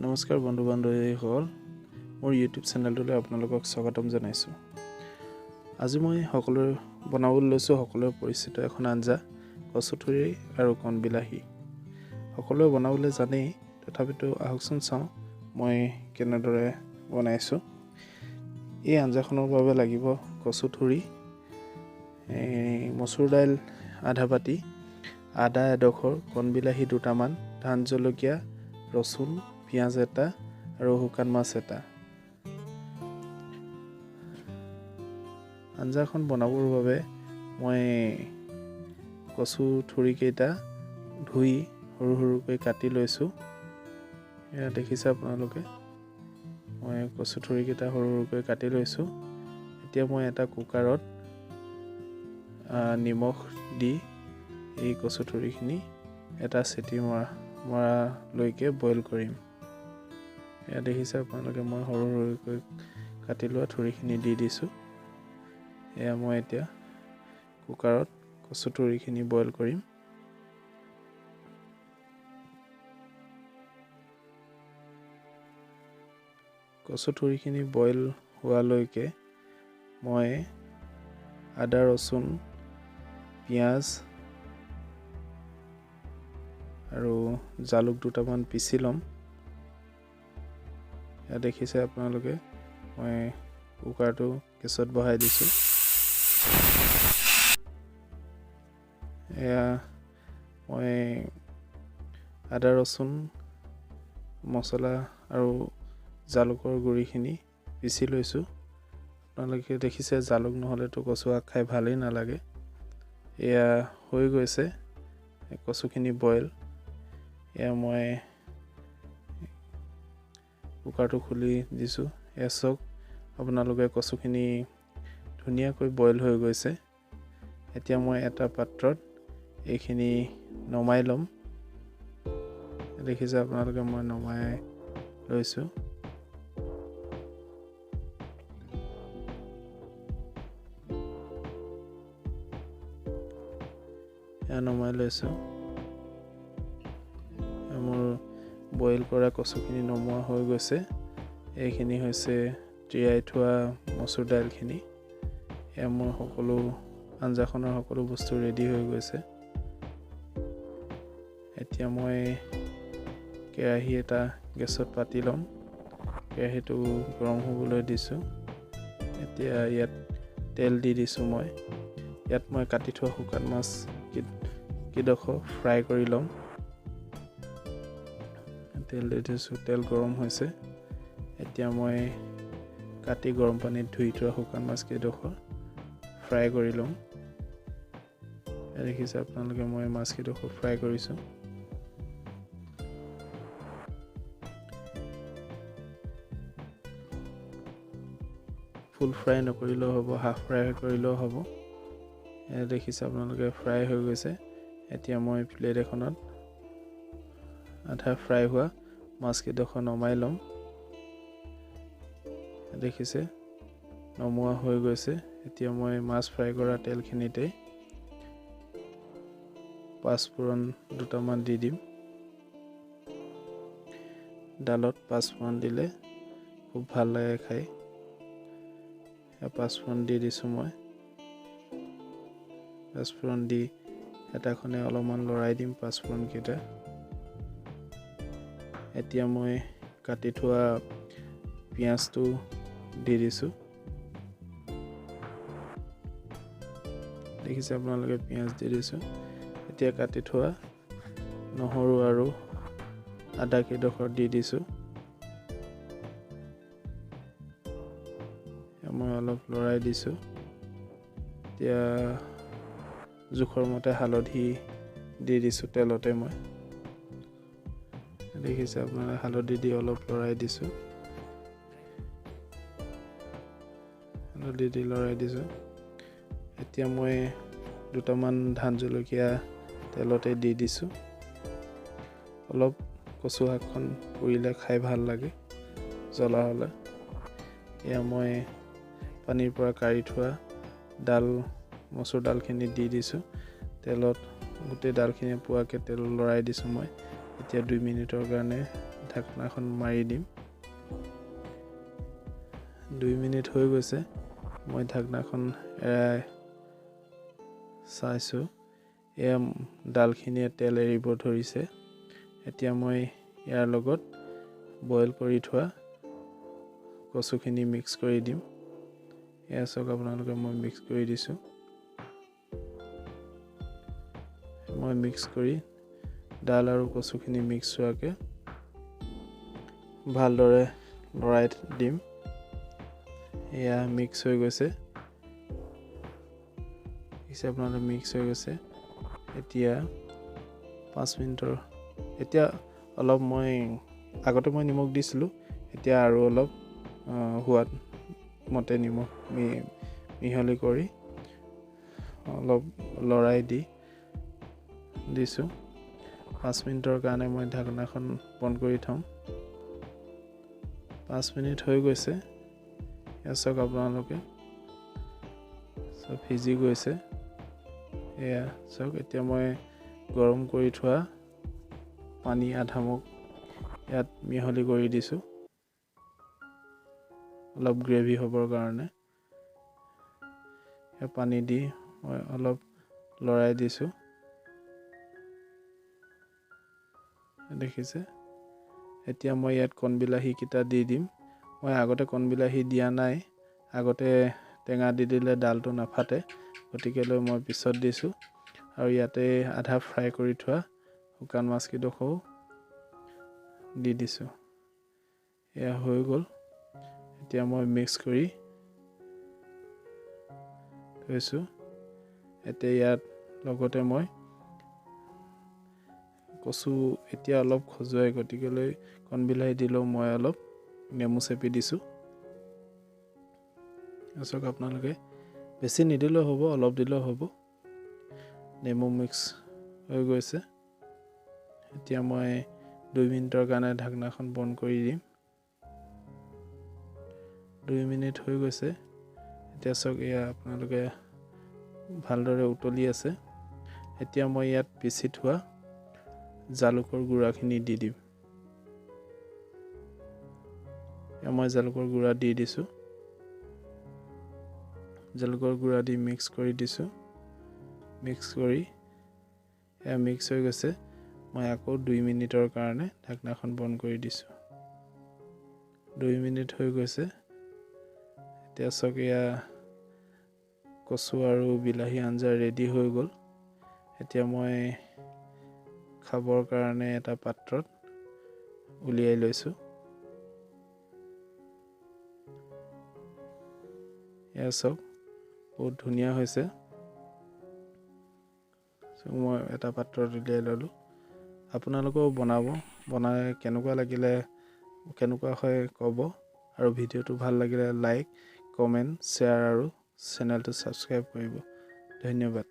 নমস্কাৰ বন্ধু বান্ধৱীসকল, মোৰ ইউটিউব চেনেলটোলৈ আপোনালোকক স্বাগতম জনাইছোঁ। আজি মই সকলোৰে বনাবলৈ লৈছোঁ সকলোৰে পৰিচিত এখন আঞ্জা, কচুথুৰি আৰু কণবিলাহী। সকলোৱে বনাবলৈ জানেই, তথাপিতো আহকচোন চাওঁ মই কেনেদৰে বনাইছোঁ। এই আঞ্জাখনৰ বাবে লাগিব কচুথুৰি, মচুৰ দাইল আধা বাতি, আদা এডোখৰ, কণবিলাহী দুটামান, ধান জলকীয়া, ৰচুন, পিঁয়াজ এটা আৰু শুকান মাছ এটা। আঞ্জাখন বনাবৰ বাবে মই কচু থুৰিকেইটা ধুই সৰু সৰুকৈ কাটি লৈছোঁ। এয়া দেখিছে আপোনালোকে, মই কচু থুৰিকেইটা সৰু সৰুকৈ কাটি লৈছোঁ। এতিয়া মই এটা কুকাৰত নিমখ দি এই কচু থুৰিখিনি এটা চিটি মৰালৈকে বইল কৰিম। এয়া দেখিছে আপোনালোকে, মই সৰু সৰুকৈ কাটি লোৱা থুৰিখিনি দি দিছোঁ। এয়া মই এতিয়া কুকাৰত কচু থুৰিখিনি বইল কৰিম। কচু থুৰিখিনি বইল হোৱালৈকে মই আদা, ৰচুন, পিঁয়াজ আৰু জালুক দুটামান পিচি ল'ম। এয়া দেখিছে আপোনালোকে, মই কুকাৰটো গেছত বহাই দিছোঁ। এয়া মই আদা, ৰচুন, মছলা আৰু জালুকৰ গুড়িখিনি পিচি লৈছোঁ। আপোনালোকে দেখিছে, জালুক নহ'লেতো কচু শাক খাই ভালেই নালাগে। এয়া হৈ গৈছে কচুখিনি বইল। এয়া মই কুকাৰটো খুলি দিছোঁ। এয়া চাওক আপোনালোকে, কচুখিনি ধুনীয়াকৈ বইল হৈ গৈছে। এতিয়া মই এটা পাত্ৰত এইখিনি নমাই ল'ম। দেখিছে আপোনালোকে, মই নমাই লৈছোঁ। এয়া নমাই লৈছোঁ। মোৰ বইল কৰা কচুখিনি নমোৱা হৈ গৈছে। এইখিনি হৈছে তিয়াই থোৱা মচুৰ দাইলখিনি। এয়া মোৰ সকলো আঞ্জাখনৰ সকলো বস্তু ৰেডি হৈ গৈছে। এতিয়া মই কেৰাহী এটা গেছত পাতি ল'ম। কেৰাহীটো গৰম হ'বলৈ দিছোঁ। এতিয়া ইয়াত তেল দি দিছোঁ মই। ইয়াত মই কাটি থোৱা শুকান মাছ কেইডোখৰ ফ্ৰাই কৰি ল'ম। তেল দি দিছোঁ, তেল গৰম হৈছে। এতিয়া মই কাটি গৰম পানীত ধুই থোৱা শুকান মাছ কেইডোখৰ ফ্ৰাই কৰি ল'ম। দেখিছে আপোনালোকে, মই মাছ কেইডোখৰ ফ্ৰাই কৰিছোঁ। ফুল ফ্ৰাই নকৰিলেও হ'ব, হাফ ফ্ৰাই কৰিলেও হ'ব। দেখিছে আপোনালোকে, ফ্ৰাই হৈ গৈছে। এতিয়া মই প্লেট এখনত আধা ফ্ৰাই হোৱা মাছ কেইডোখৰ নমাই ল'ম। দেখিছে, নমোৱা হৈ গৈছে। এতিয়া মই মাছ ফ্ৰাই কৰা তেলখিনিতে পাঁচফোৰণ দুটামান দি দিম। ডালত পাঁচফোৰণ দিলে খুব ভাল লাগে খাই। পাঁচফোৰণ দি দিছোঁ মই। পাঁচফোৰণ দি এটাখনে অলপমান লৰাই দিম পাঁচফোৰণকেইটা। এতিয়া মই কাটি থোৱা পিঁয়াজটো দি দিছোঁ। দেখিছে আপোনালোকে, পিঁয়াজ দি দিছোঁ। এতিয়া কাটি থোৱা নহৰু আৰু আদা কেইডোখৰ দি দিছোঁ। মই অলপ লৰাই দিছোঁ। এতিয়া জোখৰ মতে হালধি দি দিছোঁ তেলতে মই। দেখিছে আপোনালোকে, হালধি দি অলপ লৰাই দিছোঁ। হালধি দি লৰাই দিছোঁ। এতিয়া মই দুটামান ধান জলকীয়া তেলতে দি দিছোঁ। অলপ কচু শাকখন পুৰিলে খাই ভাল লাগে জ্বলা হ'লে। এয়া মই পানীৰ পৰা কাঢ়ি থোৱা ডাল, মচুৰ দালখিনি দি দিছোঁ। তেলত গোটেই দালখিনি পোৱাকৈ তেল লৰাই দিছোঁ মই। এতিয়া 2 মিনিটৰ কাৰণে ঢাকনাখন মাৰি দিম। 2 মিনিট হৈ গৈছে, মই ঢাকনাখন এৰাই চাইছোঁ। এয়া ডালখিনিয়ে তেল এৰিব ধৰিছে। এতিয়া মই ইয়াৰ লগত বইল কৰি থোৱা কচুখিনি মিক্স কৰি দিম। এয়া চাওক আপোনালোকে, মই মিক্স কৰি দিছোঁ। মই মিক্স কৰি ডাল আৰু কচুখিনি মিক্স হোৱাকৈ ভালদৰে লৰাই দিম। এয়া মিক্স হৈ গৈছে, আপোনালোকে মিক্স হৈ গৈছে। এতিয়া 5 মিনিটৰ, এতিয়া অলপ মই আগতে মই নিমখ দিছিলোঁ, এতিয়া আৰু অলপ সোৱাদ মতে নিমখ মিহলি কৰি অলপ লৰাই দি দিছোঁ। 5 মিনিটৰ কাৰণে মই ঢাকনাখন বন্ধ কৰি থ'ম। 5 মিনিট হৈ গৈছে। এয়া চাওক আপোনালোকে, চব সিজি গৈছে। এয়া চাওক, এতিয়া মই গৰম কৰি থোৱা পানী আধা মগ ইয়াত মিহলি কৰি দিছোঁ, অলপ গ্ৰেভি হ'বৰ কাৰণে। পানী দি মই অলপ লৰাই দিছোঁ, দেখিছে। এতিয়া মই ইয়াত কণবিলাহীকেইটা দি দিম। মই আগতে কণবিলাহী দিয়া নাই, আগতে টেঙা দি দিলে ডালটো নাফাটে, গতিকেলৈ মই পিছত দিছোঁ। আৰু ইয়াতে আধা ফ্ৰাই কৰি থোৱা শুকান মাছকেইডোখৰো দি দিছোঁ। এয়া হৈ গ'ল। এতিয়া মই মিক্স কৰি থৈছোঁ। এতিয়া ইয়াত লগতে মই কচু এতিয়া অলপ খজুৱাই, গতিকেলৈ কণবিলাহী দিলেও মই অলপ নেমু চেপি দিছোঁ। চাওক আপোনালোকে, বেছি নিদিলেও হ'ব, অলপ দিলেও হ'ব। নেমু মিক্স হৈ গৈছে। এতিয়া মই 2 মিনিটৰ কাৰণে ঢাকনাখন বন্ধ কৰি দিম। 2 মিনিট হৈ গৈছে। এতিয়া চাওক, এয়া আপোনালোকে ভালদৰে উতলি আছে। এতিয়া মই ইয়াত পিচি থোৱা জালুকৰ গুড়াখিনি দি দিম। মই জালুকৰ গুড়া দি দিছোঁ। জালুকৰ গুড়া দি মিক্স কৰি দিছোঁ। মিক্স কৰি এয়া মিক্স হৈ গৈছে। মই আকৌ 2 মিনিটৰ কাৰণে ঢাকনাখন বন্ধ কৰি দিছোঁ। 2 মিনিট হৈ গৈছে। এতিয়া চাওক, এয়া কচু আৰু বিলাহী আঞ্জা ৰেডি হৈ গ'ল। এতিয়া মই খাবৰ কাৰণে এটা পাত্ৰত উলিয়াই লৈছোঁ। এয়া চাওক, বহুত ধুনীয়া হৈছে। মই এটা পাত্ৰত উলিয়াই ল'লোঁ। আপোনালোকেও বনাব, বনাই কেনেকুৱা লাগিলে, কেনেকুৱা হয় ক'ব। আৰু ভিডিঅ'টো ভাল লাগিলে লাইক, কমেণ্ট, শ্বেয়াৰ আৰু চেনেলটো ছাবস্ক্ৰাইব কৰিব। ধন্যবাদ।